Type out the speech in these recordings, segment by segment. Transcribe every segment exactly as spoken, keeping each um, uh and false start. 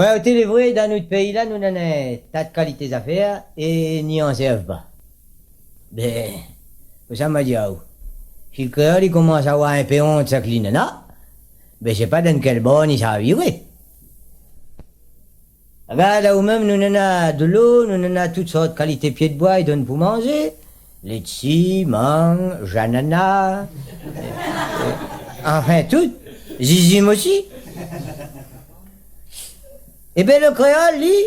Bin, oté lé vré, dan nout péi la, nou néna in ta de kalité zafèr é ni ansèrv pa. Bin, pou sa, ma di aou, si lo kréol i komans avoir in pé ont sak li néna, bin, sé pa dan kèl bor i sa viré. Agard aou mèm, nou néna dolo, nou néna tout sort kalité pié d'boi i donn pou manzé. Létsi, mang, zanana, euh, anfin tout, zizim osi. Ébin, lo kréol, li,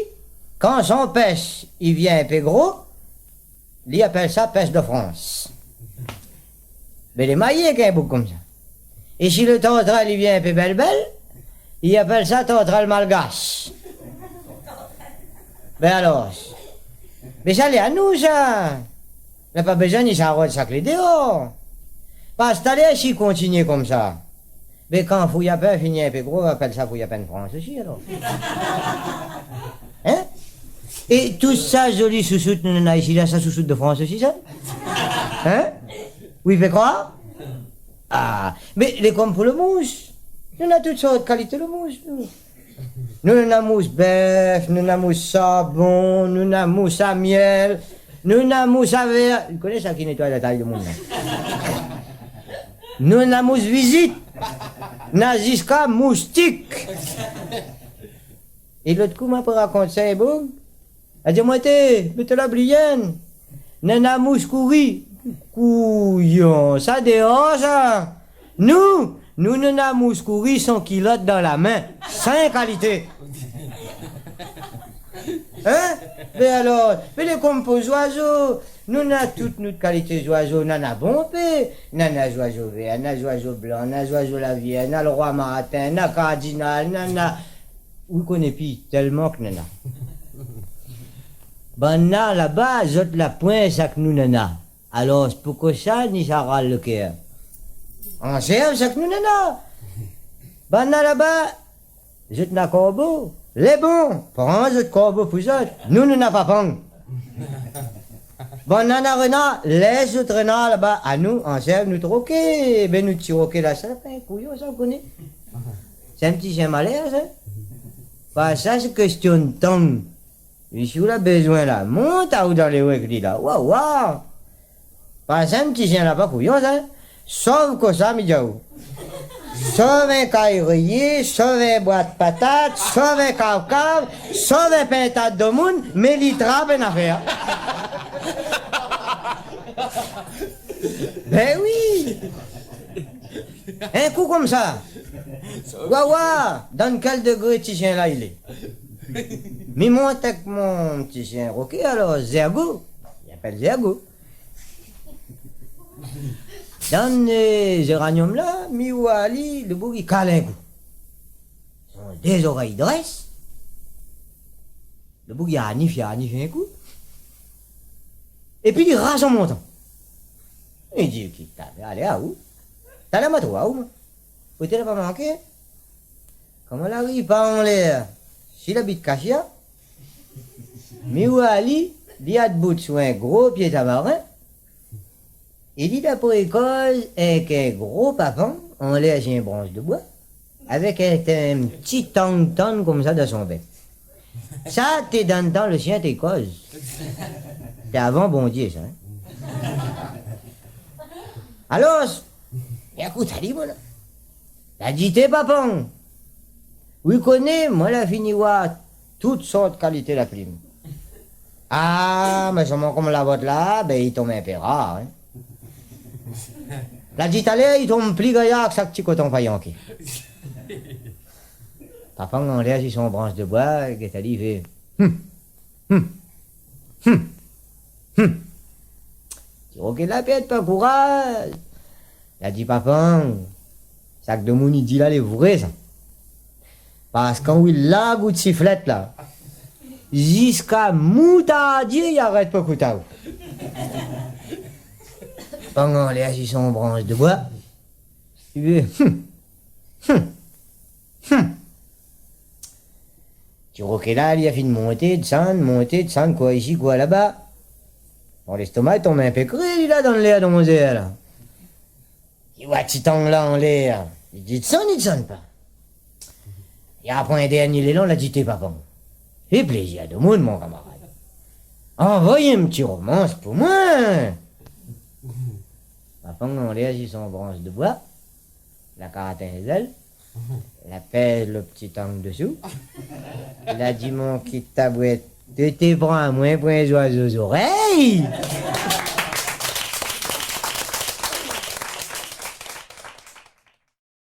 kan son pèsh i vien in pé gro, li apèl sa pèsh de Frans. Mé lé mayé èk in boug konmsa. É si lo tortrèl i vien in pé bèl-bèl, li apèl sa tortrèl malgash. Bin alor, mé sa lé anou sa. Na pa bézoin ni sa rod sak lé déor. Paske talèr si i kontinié konmsa, bin, kan fouyapin fini in pé gro, apèl sa fouyapin de Frans osi, alor. Hin ? É tout sa zoli sousout nou néna isi la, sa sousout de Frans osi, sa ? Hin ? Oui, fé kroir ? Ah, mé lé konm pou lo mous. Nou néna tout sort kalité lo mous, nou. Nou néna mous bèf, nou néna mous sarbon, nou néna mous a mièl, nou néna mous a vèr. Ou koné sak i nétoy la tay domoun la ? Nou néna mous vizit, na ziska moustik. É lot kou, ma pou rakont sa in boug. La di amoin, té, mé té la blié inn. Néna mous kouri. Kouyon, sa déor sa. Nou, nou, nou néna mous kouri san kilot dan la min. Sin kalité. Hin ? Mé alor, mé lé konm pou zwazo. Nou néna tout nout kalité zwazo. Néna bonpé. Néna zwazo vèr, néna zwazo blan, néna zwazo lavièrz, néna lo roi martin, néna kardinal, néna, ou koné pi, tèlman ke néna. Banna laba, zot la poin sak nou néna. Alor, poukosa ni sa ral lo kèr ? Ansèrv sak nou néna. Banna laba, zot na korbo. Lé bon, pran zot korbo pou zot. Nou, nou na papang. Banna na renar, lès zot renar laba, anou, ansèrv, nou troké. Bin, nou ti roké la, sa, bin, kouyon sa, ou koné. Sé in ti shien malèr sa. Pa sa, sé késtion tang. É si ou la bézoin la, mont aou dan lé wé èk li la. Wa, wa. Pa sa, in ti shien la pa kouyon sa. Sov kosa, mi di aou. Sov in kay réyé, sov in bwat patat, sov in kav-kav, sov in pintad domoun, mé li trap in afèr. Bin oui. In kou konmsa. Wa, wa, dan kèl dégré ti shien la i lé ? Mi mont èk mon ti shien Roké, alor, Zèrgo. Li apèl Zèrgo. Dan, euh, zéraniom la, mi oi ali, lo boug i kal in kou. Son dé zorèy i drès. Lo boug i anif, i anif in kou. Épi li ras an montan. Li di, kit, alé, alé, aou. Talèr ma trouv aou, moin. Koté la pa manké. Koman la ri pa anlèr, si la bit kashia. Mi oi ali, li adbout sou in gro pié tamarin. É li la pou koz èk in gro papang anlèr si in bransh de boi, avèk in, in ti tang tann konmsa dan son bèk. Sa té dan tan lo shien té koz. Té avan Bondié sa, hin. Alor, ékout ali, moin la. La di, té papang, ou i koné, moin la fini oir tout sort kalité la plim. Ah, mé solman konm la vot la, bin, i tonm in pé rar, hin. La di, talèr i tonm pli gayar ke sak ti koton fayanké. Papang anlèr si son bransh de boi, gèt ali, i fé, hum, hum, hum, hum. Ti Roké la pèrd pa kouraz. La di, papang, sak domoun i di la lé vré sa. Paske kan ou i larg out siflèt la, ziska moutardié i arèt pa kout aou. Papang anlèr si son bransh de boi, i fé, hum, hum, hum. Ti Roké la, li la fine monté, désann, monté, désann, koi isi, koi laba. Son lèstoma i tonm in pé kré, li la, dan lèr, dan mon zèr la. Li oi ti tang la anlèr. Li di, désann, li désann pa. É apré in dernié lélan, la di : « Té, Papang, fé plézir domoun, mon kamarad. Anvoy in ti romans pou moin. » Papang la anlèr si son bransh de boi, la karat in zèl, la pèz lo ti tang desou. La di : « Mon kit tabouèt, té, té pran amoin pou in zoizo zorèy. »